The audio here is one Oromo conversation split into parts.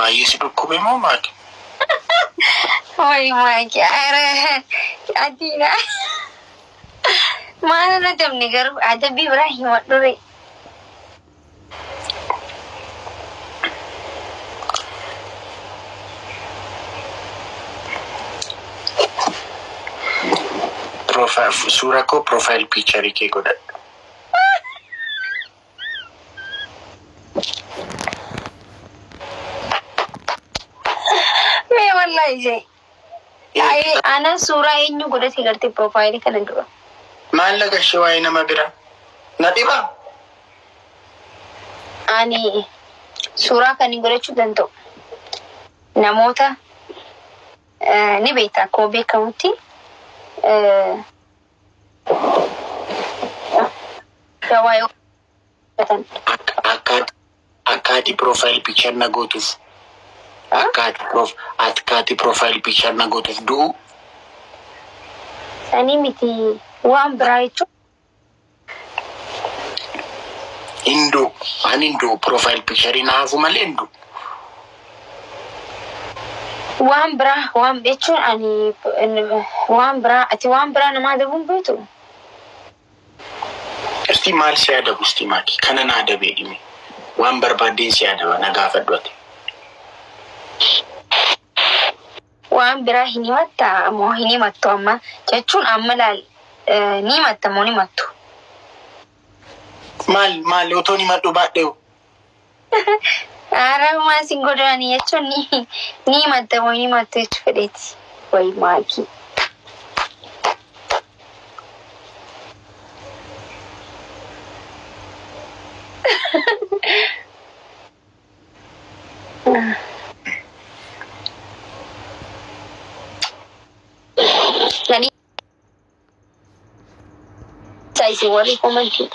Baay'ee si dhukkube moo maali? Wayi maaki ara adiidha. Maal adabni garuu adabbii biraa himadhu ree. Suura koo profile picture kee godhadhu. Mee wallahi jee. Ana suuraa eenyu godhate gartee profaayilii kana dura? Maallaqa ishee waa'ee nama biraa. Na dhibaa? Ani suuraa kan hin godhachuu danda'u namoota ni beekta akkuma beekamutti dawaa yoo godhatan. Akka ati profile picture na gootuuf. Akka ati profile picture na gootuuf du'u. Sanii miti waan biraa jechuun. Hin du'u. Ani hin du'u profile picture na hafu malee hin du'u. Waan biraa waan jechuun ani waan biraa ati waan biraa nama adabuun beektu. Isti maal si adabu isti maaki? Kana na adabee dhimi. Waan barbaaddeen si adaba na gaafadhu ati. Waan biraa hin himattaa moo hin himattu amma jechuun amma laal ni himatta moo ni himattu? Maal maal otoon himadhu baadhee? Ara maal sin godhani jechuun ni himatta moo hin himattu jechuu fedheeti. Wayi maaki. Nani isin warri komantii.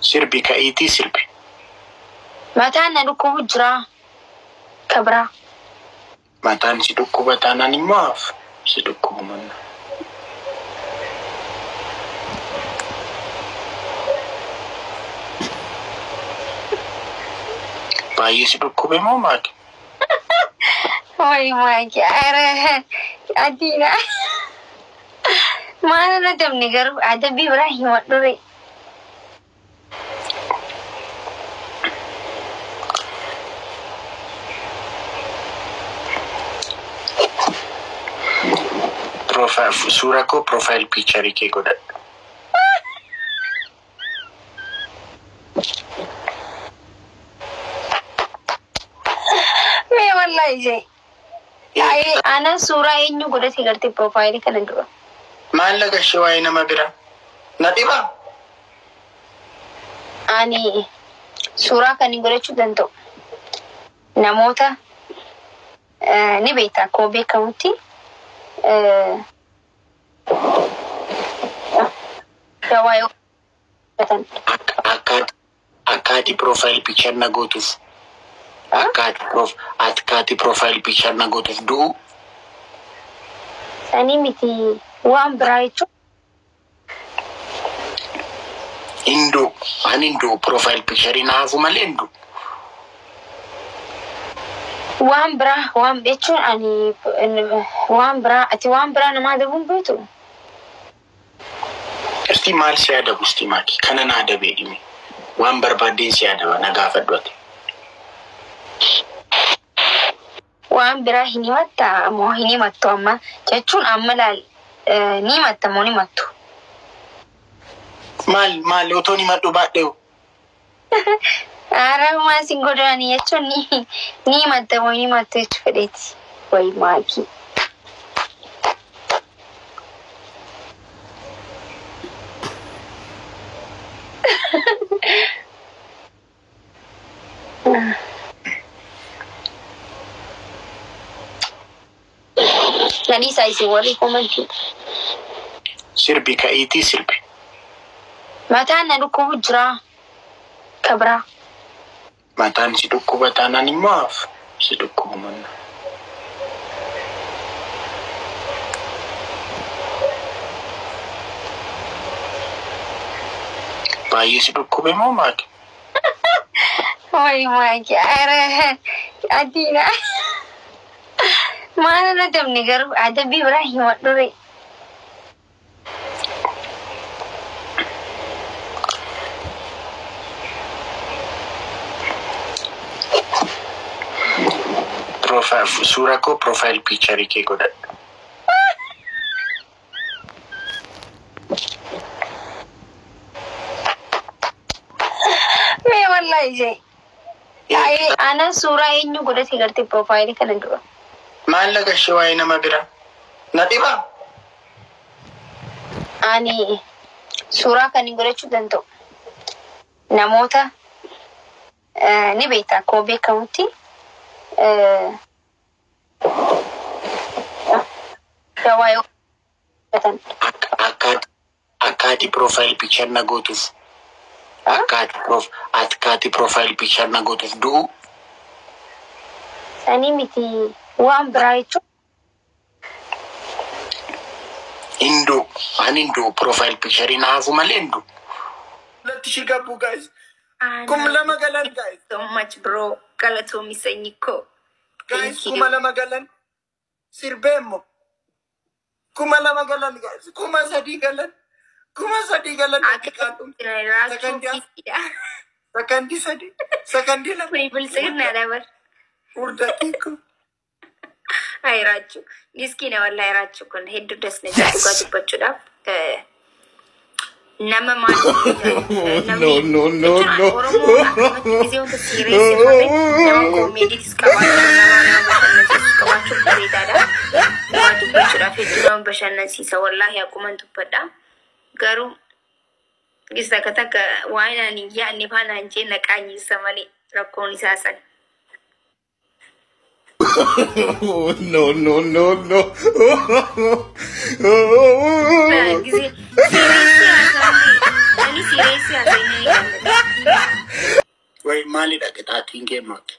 Sirbi ka'iitii sirbi. Mataan na dhukkubu jira. Ka biraa. Mataan si dhukkuba taanaan immoo hafu si dhukkubu manna. Baay'ee si dhukkube moo maali? Wayi maaki ara adiidha. Maal adabni garuu adabbii biraa himadhu ree. Suura koo profile picture kee godhadhu. Mee wallahi jee. Ana suuraa eenyu godhate gartee profaayilii kana dura? Maallaqa ishee waa'ee nama biraa. Na dhibaa? Ani suuraa kan hin godhachuu danda'u namoota ni beekta akkuma beekamutti dawaa yoo godhatan. Akka ati profile picture na gootuuf. Akka ati profile picture na gootuuf du'u. Sanii miti waan biraa jechuun. Hin du'u. Ani hin du'u profile picture na hafu malee hin du'u. Waan biraa waan jechuun ani waan biraa ati waan biraa nama adabuun beektu. Isti maal si adabu isti maaki? Kana na adabee dhimi. Waan barbaaddeen si adaba na gaafadhu ati. Waan biraa hin himattaa moo hin himattu amma jechuun amma laal ni himatta moo ni himattu? Maal maal otoon himadhu baadhee? Ara maal sin godhani jechuun ni himatta moo hin himattu jechuu fedheeti. Wayi maaki. Nani isin warri komantii. Sirbi ka'iitii sirbi. Mataan na dhukkubu jira. Ka biraa. Mataan si dhukkuba taanaan immoo hafu si dhukkubu manna. Baay'ee si dhukkube moo maali? Wayi maaki ara Adiidha. Maal irra dabne garuu adabbii biraa himadhu ree. Suura koo profile picture kee godhadhu. Mee wallahi jee. Ana suuraa eenyu godhate gartee profaayilii kana dura? Maallaqa ishee waa'ee nama biraa. Na dhibaa? Ani suuraa kan hin godhachuu danda'u namoota ni beekta akkuma beekamutti dawaa yoo godhatan. Akka ati profile picture na gootuuf. Akka ati profile picture na gootuuf du'u. Sanii miti, waan biraa jechuun. Hindu ani hindu profile picture na hafu malee hindu. ሁለት ሺህ ገቡ guys. 2000 galan guys. So much, bro. Galatoomi sanyii koo. Guys, 2000 galan. Sirbeemmo. 2000 galan guys. 3000 galan. 3000 galan. Sakandii 3. Sakandii 2. Kuni biltsiginnaadha bar. Urdatiiko. Ay Raachuu. Miskiina wallahi Raachuu kun hedduu dasna jedhu dhugaa dubbachuudhaaf. Nama maal No, no, no, no. Oromoo akkamatti gisee wanta siireessi hafe nama koomeediitis qabaachuu, nama bashannansiisus qabaachuun bareedaadha. Dhugaa dubbachuudhaaf hedduu nama bashannansiisa wallahi akkuman dubbadha. Garuu gisa takka takka waan ani hin yaadne faana hin jee naqaanyiisa malee rakkoon isaa sana. No, no, no, no. Gisee siireessi haasa'anii ani siireessi haasa'anii ni gammada. Way maalidha qixaatiin kee maaki?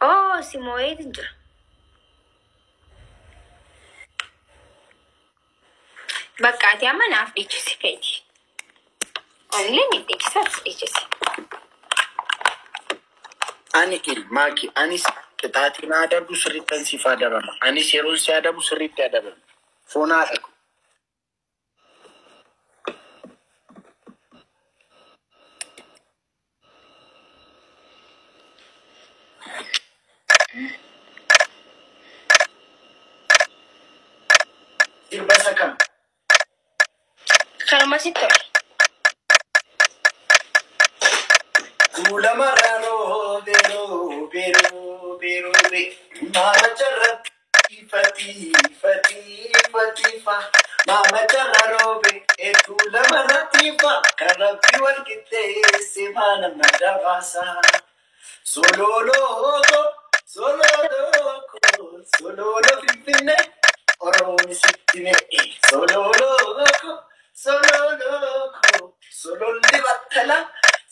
Oh, si moo'eetu jira. Bakka ati amma naaf dhiichisi feeti. Anillee ni dhiichisa, ati dhiichisi. Ani il maaki anis qixaatiin adabu sirriittan siif adabama. Anis yeroon si adabu sirriitti adabama. Foon haadha ko. Sirba isa kam? Kanuma sitti tole. Tuulamarraa roobee roobee roobee roobee maama carratti fatii fatii fatiifa maama carra roobee tuulamarra tiifa kan rabbi wal qixxeesse maana madabaasa. Sololooko sololooko sololo finfinnee Oromoon sitti me'e sololooko sololooko sololli battala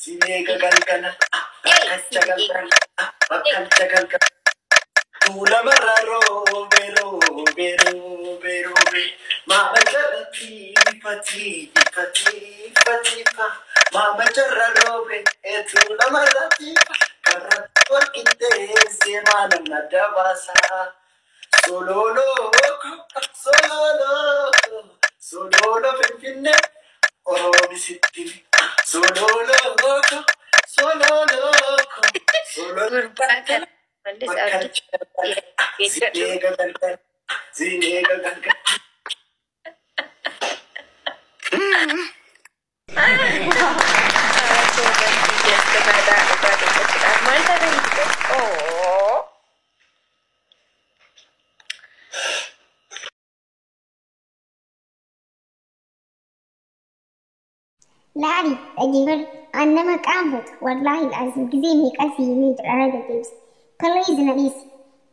simeega galgala bakkalcha galgala bakkalcha galgala. Tuulamarra roobee roobee roobee roobee maama jarra tiifa tiifa tiifa tiifa maama jarra roobee tuulamarra tiifa kan rabbi wal qixxeesse maana madabaasa. Sololooko sololooko sololo finfinnee Oromoon sitti sololooko sololooko sololo Gurbaa kana mallis abdii. Sineega galgala sineega galgala. Maal taatee Oh. Laali, dhaggeeffadhu. An nama qaanfatu wallaahi al'aazim gizee meeqa si himee jira irra deddeebise. Please na dhiisi.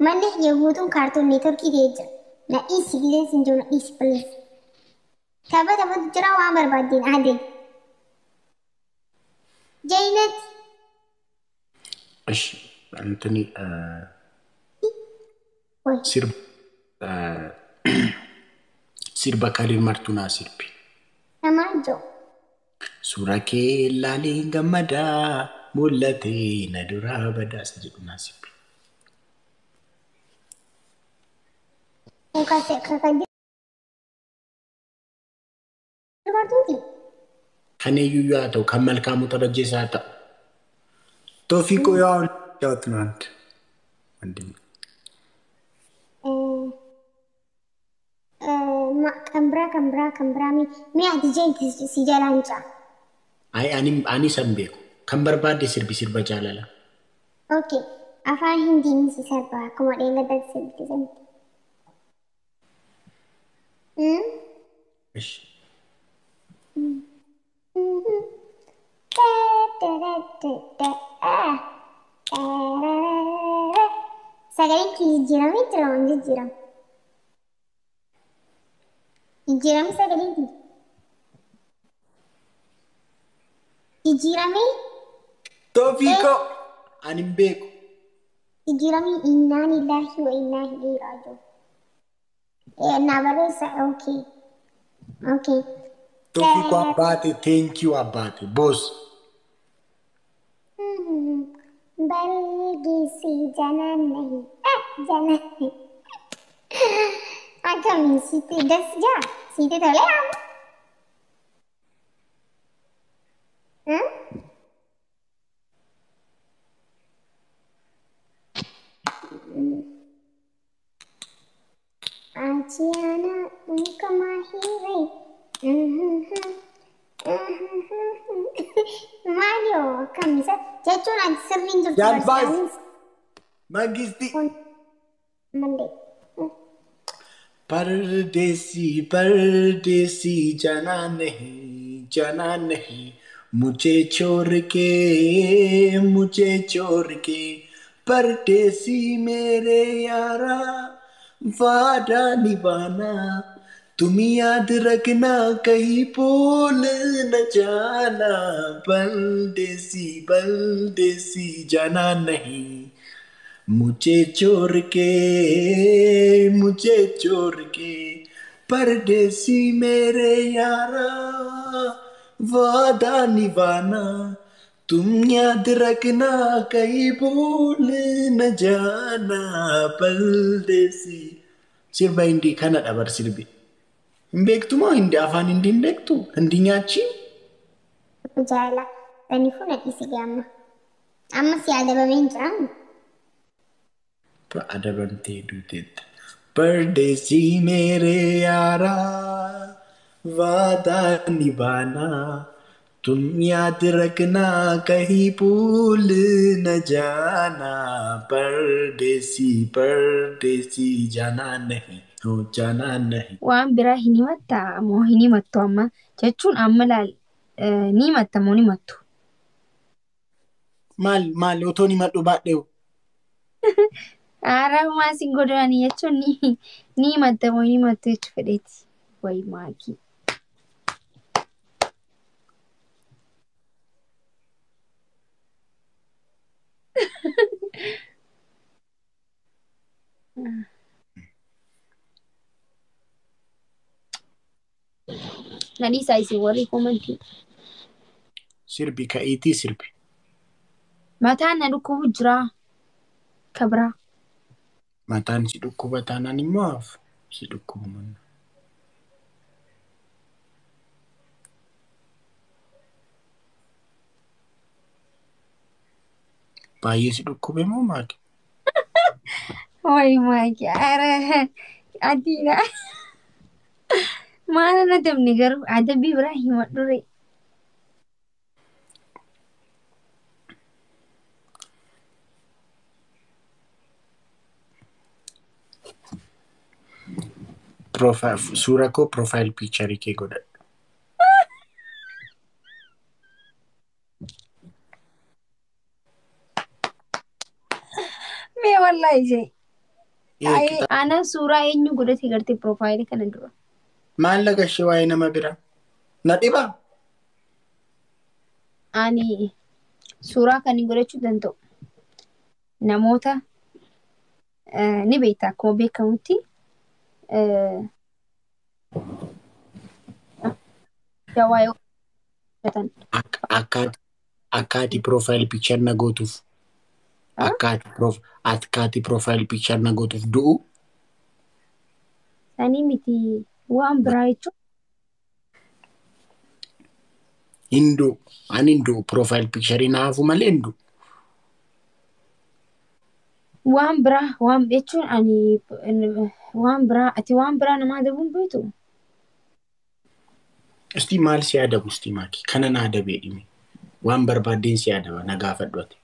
Manni kiyya guutuun Cartoon Networkii ta'ee jira. Na dhiisi gizeen sin jiru, na dhiisi please. Tapha taphatu jira, waan barbaaddeen adeemi. Jaynat. እሺ እንትኒ Way. Sirba Kalir Martuu naa sirbi. Namaan jiru. Suura kee ilaaleen gammadaa Mul'atee na duraa badaasa jedhu naa sirbi. Kan dubartooti. Kan eenyuyyuu haa ta'u, kan Malkaamuu Tabajjeessaa haa ta'u. ቶፊቆ ያው ጫወት ነው። አንድ ወንድሜ Kan biraa, kan biraa, kan biraa, mee ati jeenti si jalaan caa. Ayi, ani san beeku. Kan barbaadde sirbi, sirba jaalala. Okay. Afaan Hindiin si sirba, akkuma dheengadatti sirbite sanatti. Ishi. Sagaleen kee jijjiiramee jira moo hin jijjiiramu? Jijjiiramee sagaleen kee? Jijjiiramee? Toofiikoo, ani hin beeku. Jijjiiramee. Innaa lillaahi wa innaa ilayhi raaji'uun. Naa barreessa, okay. Okay. Toofiikoo abbaate, thank you abbaate boss. Balgeessi janaan nahi. Janaan. Akkamiin sitti das jaa? Sitti tolee amma? Hmm? Achiana उनको माही रे. Mario, akkam isa jechuun ati sirriin jirtu. Jalbaas. Mangisti. Malee. परदेसी परदेसी, जाना नहीं, जाना नहीं मुझे छोड़ के, मुझे छोड़ के। परदेसी मेरे यारा, वादा निभाना, तुम याद रखना, कहीं भूल न जाना। परदेसी परदेसी, जाना नहीं मुझे छोड़ के, मुझे छोड़ के। परदेसी मेरे यारा, वादा निभाना, तुम याद रखना, कहीं भूल न जाना। परदेसी. Sirba Hindii kanadha bar sirbi. Hin beektu moo Hindii, afaan Hindii hin beektu? Hindii nyaachi? Jaalala. Saniifuu na dhiisi amma. Amma si adabamee hin jiramu. Adabamtee duuteetta. परदेसी मेरे यारा, वादा निभाना, तुम याद रखना, कहीं भूल न जाना। परदेसी परदेसी, जाना नहीं हो, जाना नहीं. Waan biraa hin himattaa moo hin himattu amma? Jechuun amma laal, ni himatta moo hin himattu? Maal maal otoon himadhu baadheewu? Haaraa sin godhani jechuun ni himatta moo hin himattu jechuu fedheeti. Wayi maakii. Na dhiisaa isin warri komantii. Sirbi ka'iitii sirbi. Mataan na dhukkubu jira. Kabraa. Mataan si dhukkuba taanaan immoo hafu si dhukkubu manna. Baay'ee si dhukkube moo maali? Wayi maakii. Ara adiidha. Maal na dabni garuu adabbii biraa himadhu ree. Suura koo profile picture kee godhadhu. Mee wallahi jee. Ana suuraa eenyu godhate gartee profile kana dura? Maallaqa ishee waa'ee nama biraa? Na dhibaa? Ani suuraa kan hin godhachuu danda'u namoota ni beekta, akkuma beekamutti dawaa yoo godhatan. Akkaataa Akka ati profile picture na gootuuf. Akka ati profile picture na gootuuf du'u. Sanii miti, waan biraa jechuun. Hin du'u. Ani hin du'u. Profile picture na hafu malee hin du'u. Waan biraa waan jechuun ani waan biraa ati waan biraa nama adabuun beektu. Isti maal si adabu isti maaki? Kana na adabee dhimi. Waan barbaaddeen si adaba, na gaafadhu ati.